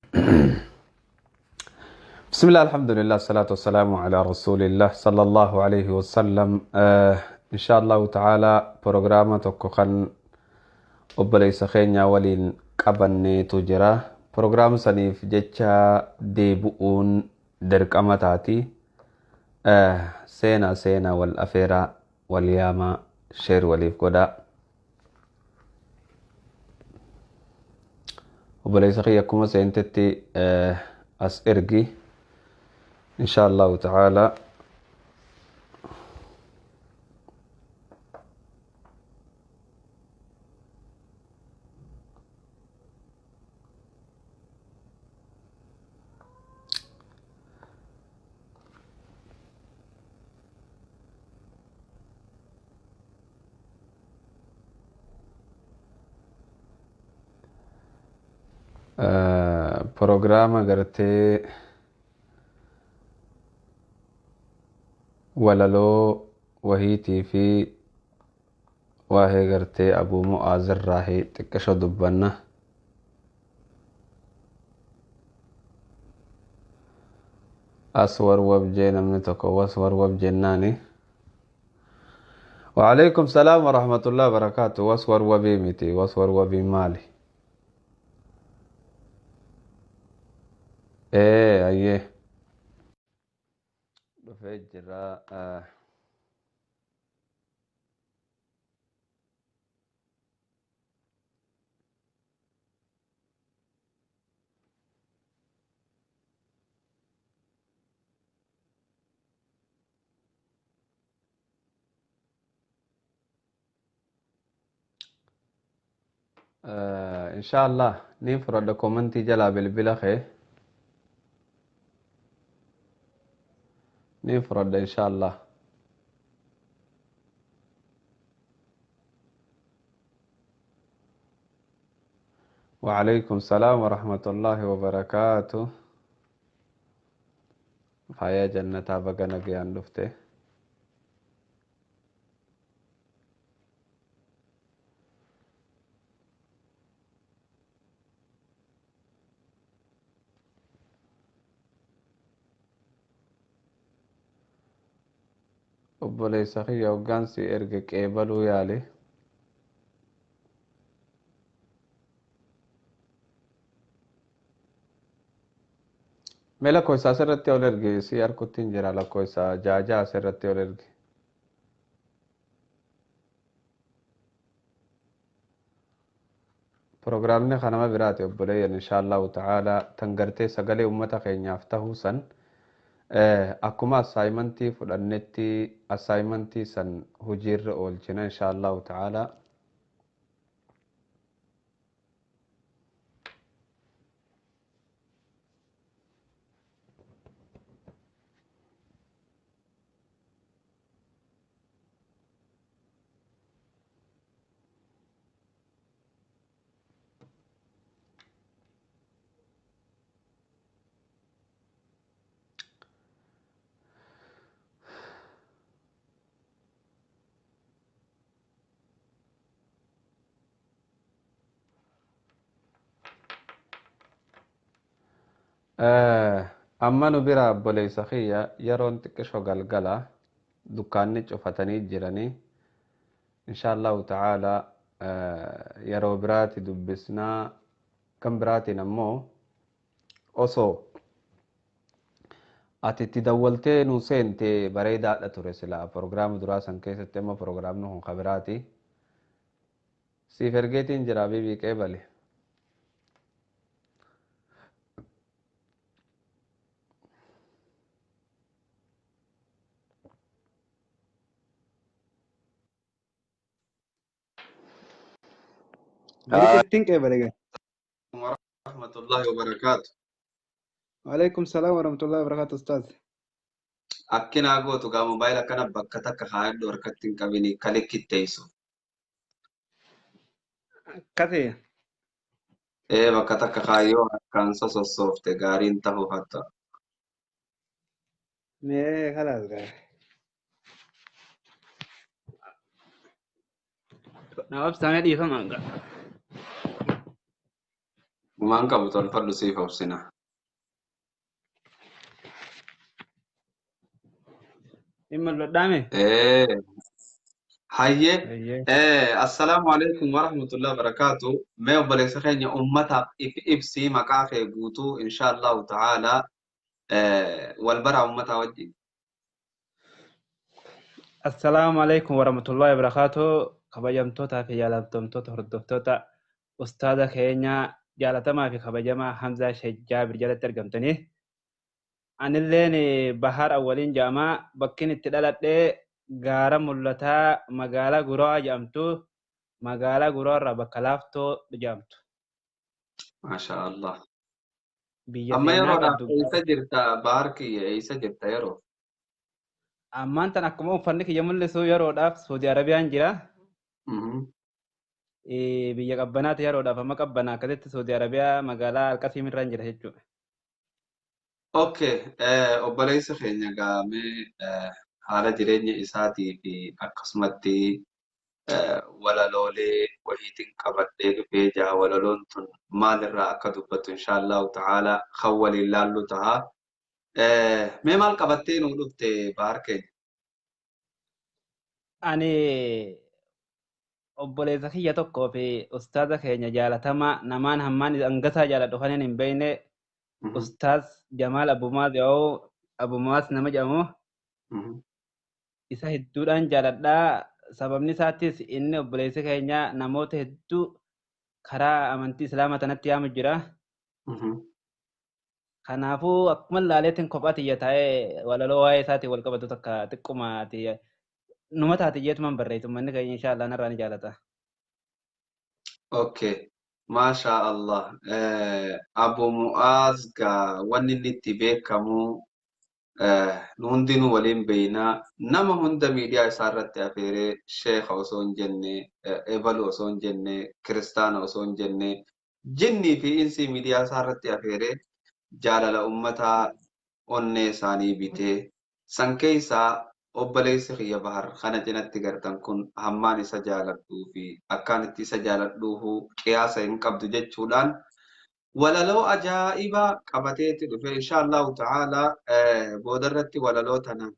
Bismillah, alhamdulillah, salatu wassalamu ala rasulillah sallallahu alayhi wasallam. Insha Allahu ta'ala programma tokko kan obboleessa keenya waliin qabanneetu jira. Prograama saniif jecha deebi'uun dirqama taati. Seenaa seenaa wal afeeraa wal yaamaa share waliif godhaa. Obboleessa kiyya, akkuma seentetti as ergi, insha Allahu ta'ala. Prograama gartee walaloo wahiitii fi waa'ee gartee Abuu Mu'aazirraahi xiqqisho dubbanna. As warwab jee namni tokko was warwab jennaani. وعليكم السلام ورحمة الله وبركاته. Was warwabii miti, was warwabii maali? Ee, ayyee. Dhufee jira. Insha Allah niin fudhadha komantii jalaa, bilbila kee niin fudhadha, insha Allah. وعليكم السلام ورحمة الله وبركاته. Faaya jannataa, baga nagayaan dhufte. Obboleessa kiyya, hoggaansi erga qeebaluu yaale. Mee lakkoofsa asirratti ol ergi, si harkutti hin jira, lakkoofsa jaajaa asirratti ol ergi. Proogiraamni kanama biraati, obboleeyyan, insha Allahu ta'ala tan gartee sagalee uummata keenyaaf tahuu san akkuma assignmentii fudhannetti assignmentii san hojiirra oolchina, insha Allahu ta'ala. Amma nu bira, obboleessa kiyya, yeroon xiqqisho galgala, dukkaanni cufatanii jiranii. Insha Allahu ta'ala yeroo biraati dubbisnaa. Kan biraatiin ammoo osoo ati itti dawwaltee nu seente bareedaadha ture silaa proogiraama duraa san keessatti. Amma proogiraamni kun ka biraati. Siif ergeetiin jira, bibii qeebale. Dirqittiin qeebale gaa. ورحمة الله وبركاته. وعليكم السلام ورحمة الله وبركاته أستاذ. Akkinaa gootu gaa, mobaayila kana bakka takka kaayadhu, harkatti hin qabini, kalikkitteessu. Akkasii. Ee, bakka takka kaayyoo harkaan sosossoofte gaariin ta'uu hatta. Mee خلاص gaa. Na obsaamee dhiifama gaa. Gumaan qabu tolfadhu siif obsina. Dhimma lodhaame? Hayyee. Hayyee. Assalaamu alaikum warahmatullahi wabarakaatu. Mee obboleessa keenya ummataaf if ibsii maqaa kee guutuu insha Allahu ta'ala wal baraa ummataa wajjin. Assalaamu alaikum warahmatullahi wabarakaatu. Kabajamtootaa fi jaallatamtoota hordoftoota ustaaza keenya jaalatamaa fi kabajamaa Hamzaa Sheekh Jaabir jalatti argamtanii. Anilleen Bahar Awwaliin jedhama. Bakkin itti dhaladhee gaara mul'ataa magaalaa Guraa jedhamtu magaalaa Guraa irraa bakka laaftoo jedhamtu. Maasha Allah. Biyya Amma seenaa yeroodhaaf qabdu. eessa jirta Bahar kiyya eessa jirta yeroo? Ammaan tan akkuma uffanni kiyya mul'isu yeroodhaaf Saudi Arabiyaan jira. Biyya qabbanaati yeroodhaaf amma qabbanaa akkasitti Saudi Arabiyaa magaalaa Alqasiim irraan jira jechuudha. Okay, obboleessa keenya gaamee haala jireenya isaatii fi akkasumatti walaloolee wahiitiin qabadhee dhufee jira. Walaloon tun maalirraa akka dubbattu insha Allahu ta'ala kan waliin laallu ta'a. Mee maal qabattee nuu dhufte Bahar keenya? Ani obboleessa kiyya tokkoo fi ustaaza keenya jaalatamaa namaan hammaan hangasaa jaaladhu kan hin beekne Ustaaz Jamaal Abumaaz yoo Abumaaz nama jedhamu isa hedduudhaan jaaladhaa. Sababni isaattis inni obboleessi keenya namoota hedduu karaa amantii Islaamaa tanatti yaamu jira. Kanaafuu akkuma ilaaleetiin kophaa tiyya taa'ee walaloo waa'ee isaatiin wal qabatu takka xiqquma numa taate jeetuman barreessu manni keenya insha Allah narraa ni jaalata. Okay. Maasha Allah. Abu Mu'aaz gaa wanni inni itti beekamu nu hundinuu waliin beeynaa nama hunda miidiyaa isaa irratti afeeree sheekha osoo hin jenne ebalu osoo hin jenne kiristaana osoo hin jenne jinnii fi insii miidiyaa isaa irratti afeeree jaalala ummataa onnee isaanii bitee san keessaa obboleessi kiyya Bahar kana cinatti gartan kun hammaan isa jaaladhuu fi akkaan itti isa jaaladhuufu qiyaasa hin qabdu jechuudhaan walaloo ajaa'ibaa qabateetti dhufe insha Allahu ta'ala boodarratti walaloo tana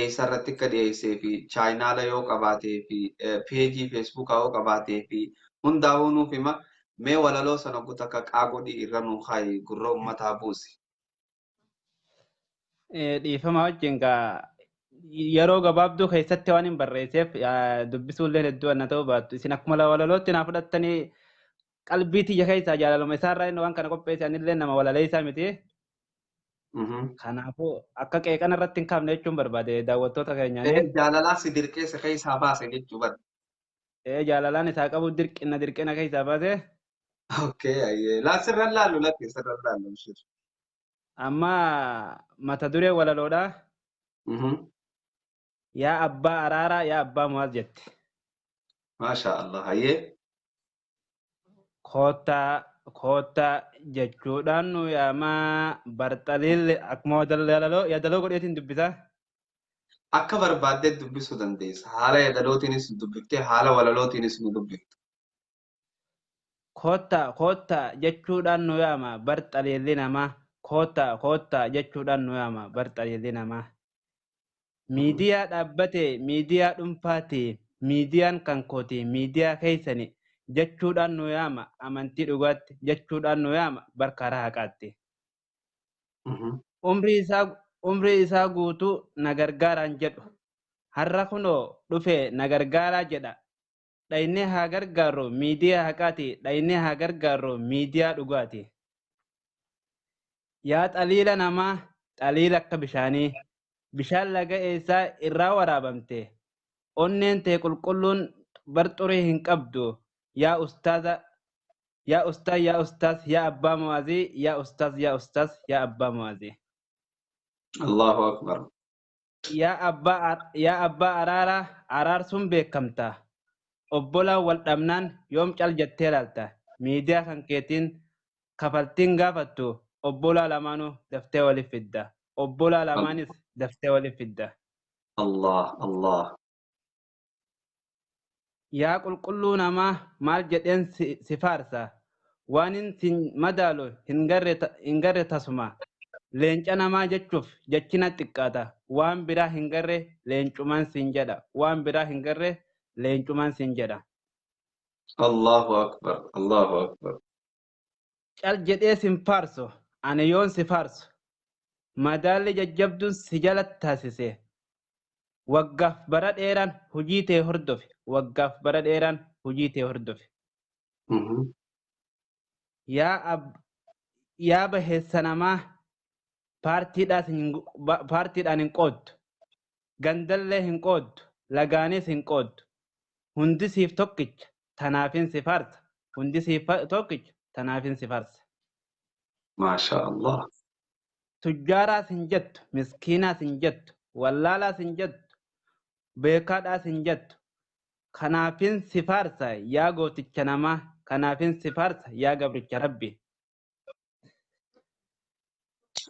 eessa irratti akka dhiyeessee fi chaayinaala yoo qabaatee fi peejii feesbuukaa yoo qabaatee fi hundaa'uu nuuf hima mee walaloo sana guutuu akka qaagodhii irra nuu kaayi gurra ummataa buusi. Dhiifama wajjin gaa yeroo gabaabduu keessatti waan hin barreesseef dubbisuullee hedduu anna ta'uu baattu isin akkuma walalootti naa fudhattanii qalbii tiyya keessaa jaalaluma isaarraa inni waan kana qopheesse anillee nama walaleessaa miti. Kanaafuu akka qeeqana irratti hin kaafne jechuun barbaade daawwattoota keenyaanii. Jaalalaa si dirqeessa keessaa baase jechuu bara. Jaalalaan isaa qabu dirqina dirqina keessaa baase. Okay, ayyee. Laa sirran laallu lakki sirran laallu. Amma mata duree walaloodha. Yaa abbaa araaraa yaa abbaa Mu'aaz jette. Maasha Allah, ayyee. Koottaa koottaa jechuudhaan nu yaamaa barxaliilli akkuma yaadaloo godheetiin dubbisa. Akka barbaaddee dubbisuu dandeessa. Haala yaadalootiinis dubbiftee haala walalootiinis nu dubbifte. Koottaa koottaa jechuudhaan nu yaama barxaliilli namaa. Koottaa koottaa jechuudhaan nu yaama barxaliilli namaa. Miidiyaa dhaabbate miidiyaa dhuunfaati miidiyaan kan kooti miidiyaa keessani jechuudhaan nu yaama amantii dhugaatti jechuudhaan nu yaama barkaraa haqaatti. Umrii isaa guutuu na gargaaraan jedhu har'a kunoo dhufe na gargaaraa jedha. Dhaynee haa gargaarru miidiyaa haqaati dhaynee haa gargaarru miidiyaa dhugaati. Yaa xaliila namaa xaliila akka bishaanii bishaan laga eessaa irraa waraabamte onneen tee qulqulluun barxurii hin qabdu yaa ustaaza yaa ustaaz yaa ustaaz yaa abbaa Mu'aazii yaa ustaaz yaa ustaaz yaa abbaa Mu'aazii. Allahu akbar. Yaa abbaa araaraa araarsuun beekamta. Obbolaan wal dhabnaan yoom cal jettee ilaalta. Miidiyaa kan keetiin kafaltiin gaafattu obbolaa lamaanuu daftee waliif fidda. Obbolaa lamaanis daftee waliif fidda. Allah Allah. Yaa qulqulluu namaa maal jedheen si faarsa. Waan hin madaalu hin garre tasuma. Leenca namaa jechuuf jechina xiqqaata. Waan biraa hin garre leencumaan siin jedha. Waan biraa hin garre leencumaan siin jedha. Allahu akbar. Allahu akbar. Cal jedhee sin faarsu ani yoon si faarsu. Madaalli jajjabduun si jala taasise. Waggaaf bara dheeraan hojii tee hordofe. Waggaaf bara dheeraan hojii tee hordofe. Yaa baheessa namaa paartiidhaan hin qooddu. Gandallee hin qooddu. Lagaanis hin qooddu. Hundi siif tokkicha tanaafin si faarsa. Hundi siif tokkicha tanaafin si faarsa. Maasha Allah. Tujjaaraas hin jettu, miskiinaas hin jettu, wallaalaas hin jettu, beekaadhaas hin jettu. Kanaafin si faarsa yaa gooticha namaa, kanaafin si faarsa yaa gabricha Rabbi.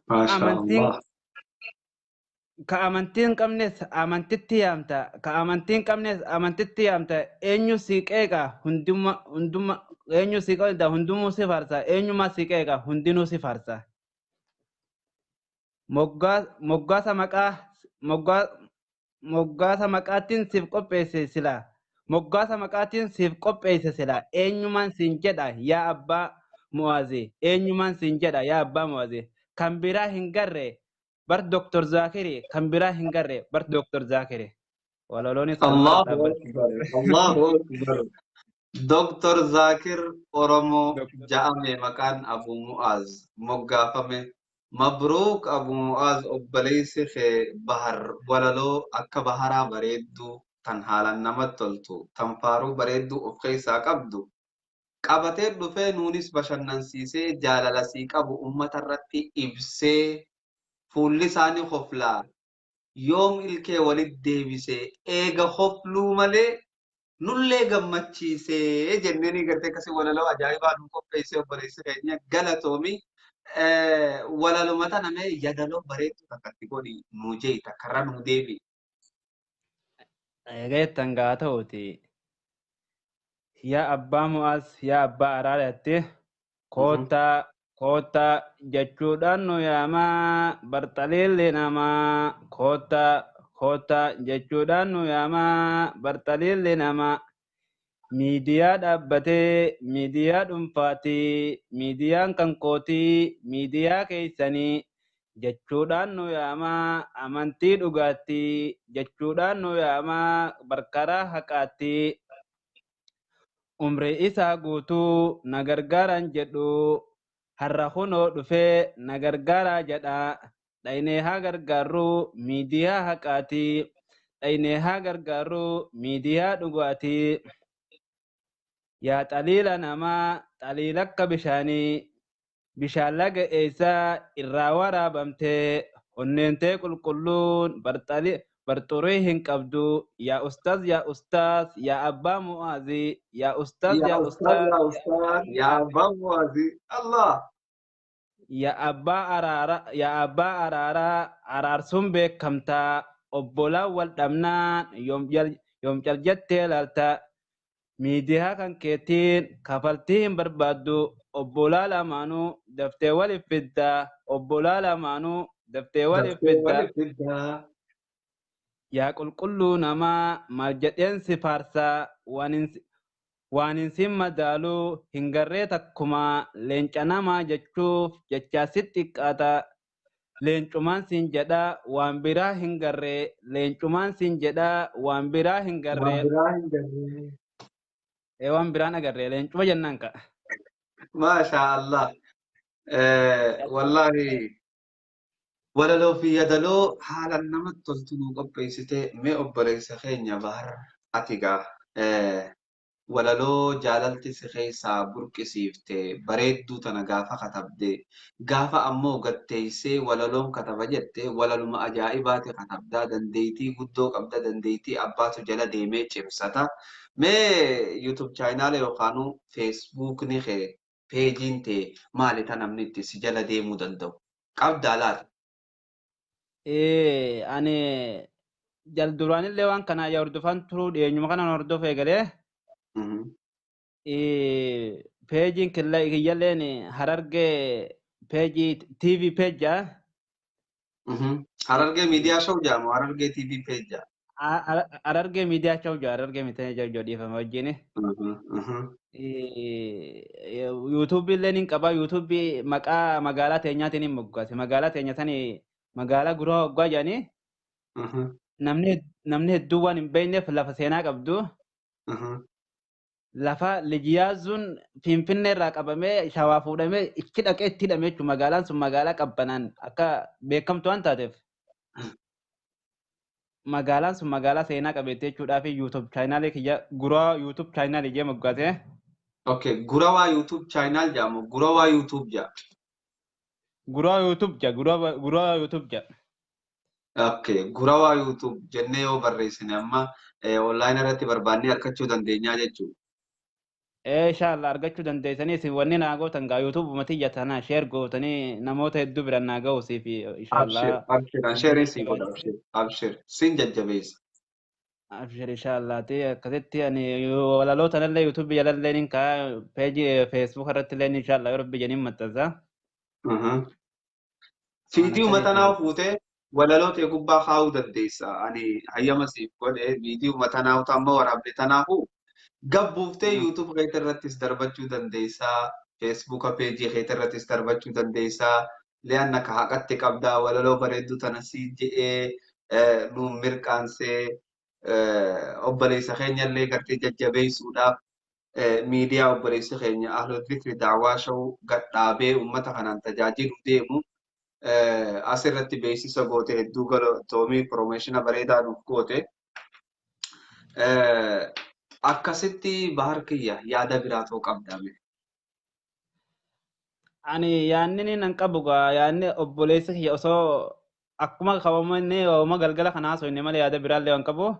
Maasha Allah. Ka amantii hin qabnes amantitti yaamta. Ka amantii hin qabnes amantitti yaamta. Eenyu si qeeqa hunduma hunduma eenyu si qeeqa hundumuu si faarsa. Eenyumaa si qeeqa hundinuu si faarsa. Moggaasa maqaa moggaasa maqaatiin siif qopheesse sila. Moggaasa maqaatiin siif qopheesse sila. Eenyumaan siin jedha yaa abbaa Mu'aazi. Eenyumaan siin jedha yaa abbaa Mu'aazi. Kan biraa hin garre bar Dr. Zaakiri. Kan biraa hin garre bar Dr. Zaakiri. Waloloonis Allahu akbar. Allahu akbar. Dr. Zaakir Oromoo ja'ame maqaan Abu Mu'aaz moggaafame. Mabruuk Abu Mu'aaz obboleessi kee Bahar walaloo akka baharaa bareedduu tan haalaan namatti toltu tan faaruu bareedduu of keessaa qabdu qabatee dhufee nuunis bashannansiisee jaalala sii qabu uummata irratti ibsee fuulli isaanii hoflaa yoom ilkee walitti deebisee eega hofluu malee nullee gammachiisee jennee gartee akkasii walaloo ajaa'ibaa nu qopheessee obboleessi keenya galatoomi. Walaluma tana mee yadaloo bareedduu takkatti godhi nuu jee takkarra nuu deebi. Eegettan gaa ta'uti. Yaa abbaa Mu'aaz yaa abbaa Araaraatti koottaa koottaa jechuudhaan nu yaamaa barxaliilli namaa koottaa koottaa jechuudhaan nu yaamaa barxaliilli namaa. Miidiyaa dhaabbatee miidiyaa dhuunfaatii miidiyaan kan kootii miidiyaa keessanii jechuudhaan nu yaamaa amantii dhugaattii jechuudhaan nu yaamaa barkaraa haqaattii. Umrii isaa guutuu na gargaaran jedhu har'a kunoo dhufee na gargaaraa jedha. Dhaynee haa gargaarruu miidiyaa haqaatii. Dhaynee haa gargaarruu miidiyaa dhugaatii. Yaa xaliila namaa xaliila akka bishaanii bishaan laga eessaa irraa waraabamtee onneentee qulqulluun barxurii hin qabdu. Yaa ustaaz yaa ustaaz yaa abbaa Mu'aazi yaa ustaaz Yaa yaa ustaaz ustaaz yaa ustaaz yaa abbaa Mu'aazi Allah. yaa abbaa araaraa yaa abbaa araaraa araarsuun beekamtaa obbolaan wal dhabnaan yoom cal jettee laalta. Miidiyaa kan keetiin kafaltii hin barbaaddu obbolaa lamaanuu daftee waliif fiddaa obbolaa lamaanuu daftee waliif Daftee fiddaa. waliif fiddaa. Yaa qulqulluu namaa maal jedheen si faarsaa waan hin sin madaaluu hin garree takkumaa leenca namaa jechuuf jechaa si xiqqaata. Leencumaan siin jedhaa waan biraa hin garree leencumaan siin jedhaa waan biraa hin Waan garree. biraa hin garree. Waan biraan agarree leencuma jennaan ka'a. Maasha Allah. Wallaahi walaloo fi yadaloo haalaan namatti toltu nuu qopheessite mee obboleessa keenya Bahar ati gaa walaloo jaalalti si keessaa burqisiifte bareedduu tana gaafa katabde gaafa ammoo gatteessee walaloon kataba jette walaluma ajaa'ibaati katabdaa dandeettii guddoo qabda dandeettii abbaatu jala deemee cimsata. Mee YouTube chaayinaala yookaanuu feesbuukni kee peejiin tee maali ta namni itti si jala deemuu danda'u? Qabdaa laata? Ani jal duraanillee waan kana yaa hordofaan turuu dhiyeenyuma kanaan hordofu eegalee. Peejiin kiyyalleen Harargee peejii TV peejaa. Harargee miidiyaa show jedhamu Harargee TV page jedhama. Harargee miidiyaa show jedha, Harargee miidiyaa show jedha, dhiifama wajjin. Yuutuubii illee ni qaba. Yuutuubii maqaa magaalaa teenyaatiin hin moggaase. Magaalaa teenya sani magaalaa Guraa Hoggaa jedhanii namni hedduu waan hin beekneef lafa seenaa qabdu. Lafa Lijiyaazuun Finfinnee irraa qabamee Shawaa fuudhamee itti dhaqee itti hidhame jechuudha. Magaalaan sun magaalaa qabbanaan akka beekamtu waan taateef. Magaalaan sun magaalaa seenaa qabeetti jechuudhaa fi YouTube chaanaalee kiyya Guraa YouTube chaanaalee jee moggaase. Okay, Gurawaa YouTube channel jedhamu Gurawaa YouTube jedha. Guraa YouTube jedha, Guraa YouTube jedha. Okay, Gurawaa YouTube jennee yoo barreessine amma online irratti barbaannee argachuu dandeenyaa jechuudha. Inshallah argachuu dandeessanii isin wanni naa gootan gaa YouTube tiyya tana share gootanii namoota hedduu biraan naa ga'u siif inshallah. Abshir, abshir, an share siin godha, abshir, abshir, siin jajjabeessa. Abshir, inshallah ti akkasitti ani walaloo tanallee YouTube jalallee nin kaa, peejii Facebook irratti illee inshallah yoo rabbi jedhin maxxansa. Viidiyoo matanaa fuutee walaloo ta'e gubbaa kaa'uu dandeessa. Ani hayyama siif godhe, viidiyoo matanaa amma waraabne tanaafu gabbuuftee YouTube keetii irrattis darbachuu dandeessa. Facebook peejii keetii irrattis darbachuu dandeessa. Li'aanna ka haqatti qabdaa walaloo bareedduu tana sii je'ee nuun mirqaansee obboleessa keenya illee gartee jajjabeessuudhaaf miidiyaa obboleessi keenya Ahlul Zikri Daawaa Show gadhaabee uummata kanaan tajaajilu deemu asirratti beeksisa goote, hedduu galatoomii, promotion bareedaa nuuf goote. Akkasitti Bahar kiyya, yaada biraatoo qabdame. Ani yaanni nan qabu gaa yaanni obboleessa kiyya osoo akkuma qabamanne ooma galgala kana haasofne malee yaada biraallee waan qabu.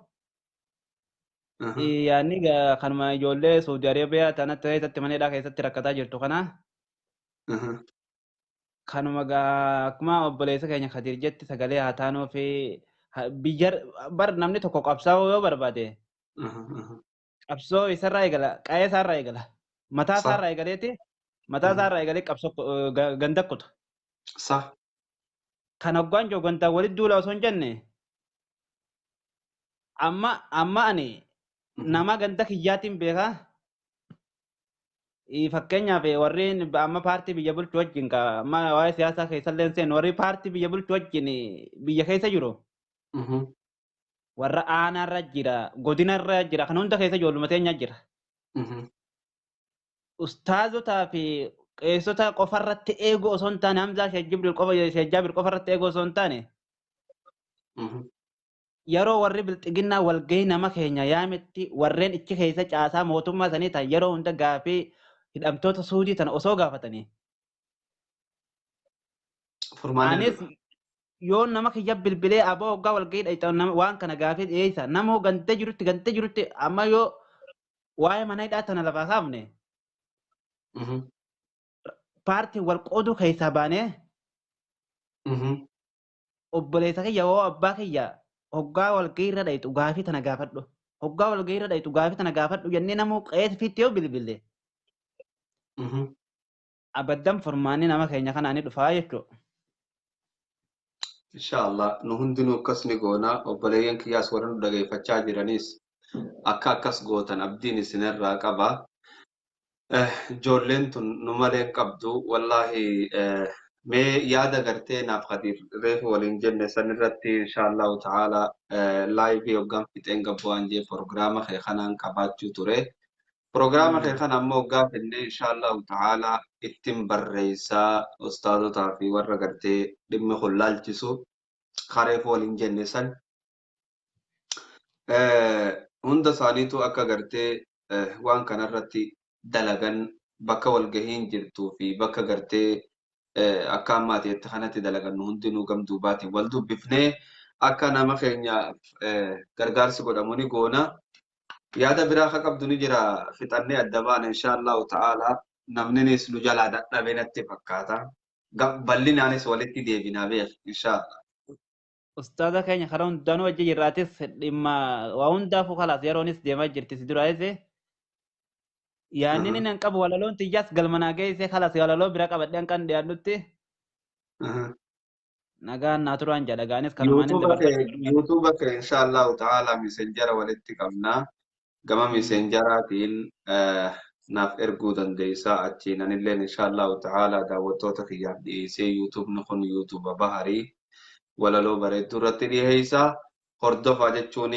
Yaanni kanuma ijoollee Saudi Arabiyaa tanatti keessatti mana hidhaa keessatti rakkataa jirtu kana. Kanuma gaa akkuma obboleessa keenya Kadir jetti sagalee haa taanuu fi biyya bar namni tokko qabsaa'uu yoo barbaade qabsoo isarraa eegala, qa'ee isaarraa eegala, mataa isaarraa eegaleeti, mataa isaarraa eegalee qabsoo ganda kuta. Kan hoggaan jiru gandaa walitti duula osoo hin jenne, amma ani nama ganda kiyyaatiin beekaa. Fakkeenyaaf warreen amma paartii biyya bulchu wajjin, amma waa'ee siyaasaa keessallee seenu, warri paartii biyya bulchu wajjin biyya keessa jiru warra aanaarra jira, godinarra jira, kan hunda keessa ijoolluma teenya jira. Ustaazotaa fi qeessota qofarratti eeguu osoo hin taane, Hamzaa Sheekh Jibriil qofa, Sheekh Jaabir qofarratti eeguu osoo hin taane, yeroo warri bilxiginnaa walgahii nama keenya yaametti warreen ichi keessa caasaa mootummaa sanii ta'an yeroo hunda gaafii hidhamtoota Suudii tana osoo gaafatanii. Anis yoo nama kiyya bilbilee aboo hoggaa walgahii dhayxan waan kana gaafii dhiyeessa, nama gantee jirutti amma yoo waa'ee mana hidhaa tana lafaa kaafne, paartiin wal qooduu keessaa baanee obboleessa kiyya hoo abbaa kiyya hoggaa walgahii irra dhayxu gaafii tana gaafadhu. Hoggaa walgahii irra dhayxu gaafii tana gaafadhu jennee nama qe'ee fiitti yoo bilbille, abaddan furmaanni nama keenya kanaa ni dhufaa jechuudha. Inshallah nu hundinuu akkas ni goona. Obboleeyyan kiyyaas warra nu dhageeffachaa jiranis akka akkas gootan abdiin isinirraa qaba. Ijoolleen tun nu malee hin qabdu wallaahi. Mee yaada gartee naaf Khadiir reefu waliin jenne san irratti inshallahu ta'ala live hoggaan fixeen gabbu'aan jee proogiraama kee kanaan qabaachuu ture. Proogiraama kee kana ammoo hoggaa fennee inshallahu ta'ala ittiin barreessaa ustaazotaa fi warra gartee dhimmi kun laalchisu kareefu waliin jenne san. Hunda isaaniitu akka gartee waan kanarratti dalagan, bakka walgahiin jirtuu fi bakka gartee akka ammaati itti kanatti dalagannu hundinuu gam duubaatiin wal dubbifnee akka nama keenya gargaarsi godhamu ni goona. Yaada biraa akka qabdu ni jira, fixannee adda baana inshaallahu ta'ala. Namninis nu jalaa dadhabe natti fakkaata. Bal'inaanis walitti deebinaa beek inshaallah. Ustaaza keenya karaa hundaanuu wajji jirraatis dhimma waa hundaafuu kalaas yeroonis deemaa jirti si duraayis. Yaanni inni nan qabu walaloon tiyyaas galmanaa geessee kalas walaloo bira qabadheen kan dhiyaadhutti nagaan naa turaan jedha gaanis kanumaan hin Yuutuuba kee dabarfachuu barbaada. yuutuuba kee insha Allahu ta'ala misenjara walitti qabna. Gama misenjaraatiin naaf erguu dandeessaa achiin anilleen insha Allahu ta'ala daawwattoota kiyyaaf dhiyeessee yuutuubni kun yuutuuba baharii walaloo bareedduu irratti dhiyeessaa. Hordofaa jechuun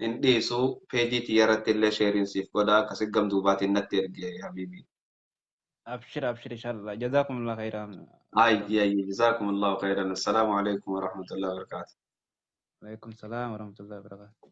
hin dhiisu peejii tiyya irratti illee sheeriin siif godha akkasi gamduubaatiin natti erge habiibi. Abshir abshir inshallah. Jazakumullah khairan. Ayyi ayyi jazaakumullahu khairan. Assalaamu alaikum warahmatullahi wabarakatuh. Alaikum salaam warahmatullahi wabarakatuh.